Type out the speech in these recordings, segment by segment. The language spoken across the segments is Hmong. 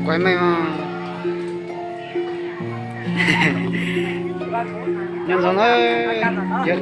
Quay mej mas. Nyob zoo na, yog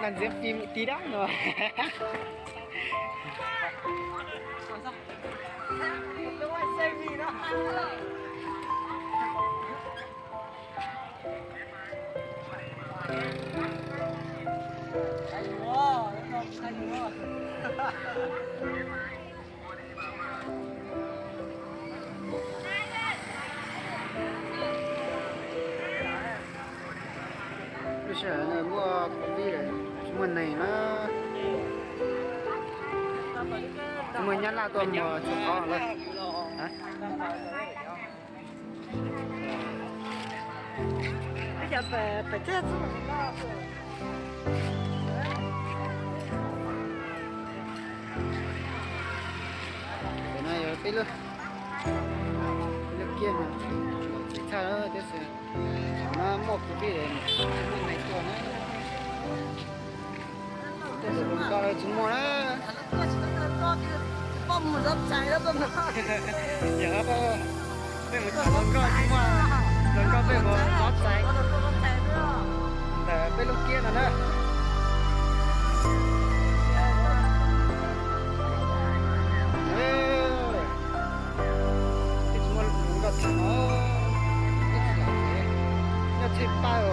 Làm diễm phim tí đắt rồi. Lub sij hawm no muaj covid, tsis muaj neeg na. Tsis muaj nyab laj tuaj mus tsuv qhov lawm. Peb lub, peb lub kiab no tsis txhaj tiam sis thaum no muaj covid, tsis muaj neeg tuaj na. Tej tus hluas nkauj tsis muaj na. Yog peb mus txog hluas nkauj tsis muaj, hluas nkauj peb mus txog txais ntawm peb lub kiab no na. Peb tsis muaj hluas nkauj txog no, peb tsis lam nyob txhij pab.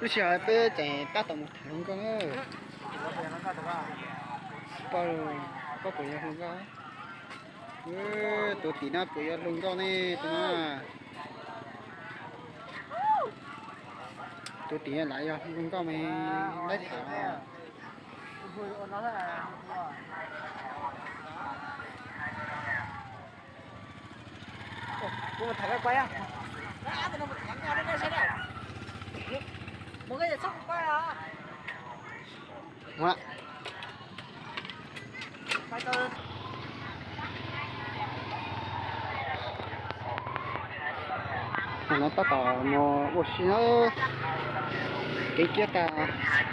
Lub sij hawm peb tseem tab tom mus tham hluas nkauj na. Paub, paub puas yog hluas nkauj? Tus tim no puas yog hluas nkauj ne tus no? Tus tim lam yog hluas nkauj mas laib tham. Mus tham, mus tham. Hnub no tab tom mus ua si na, kev kiab tag.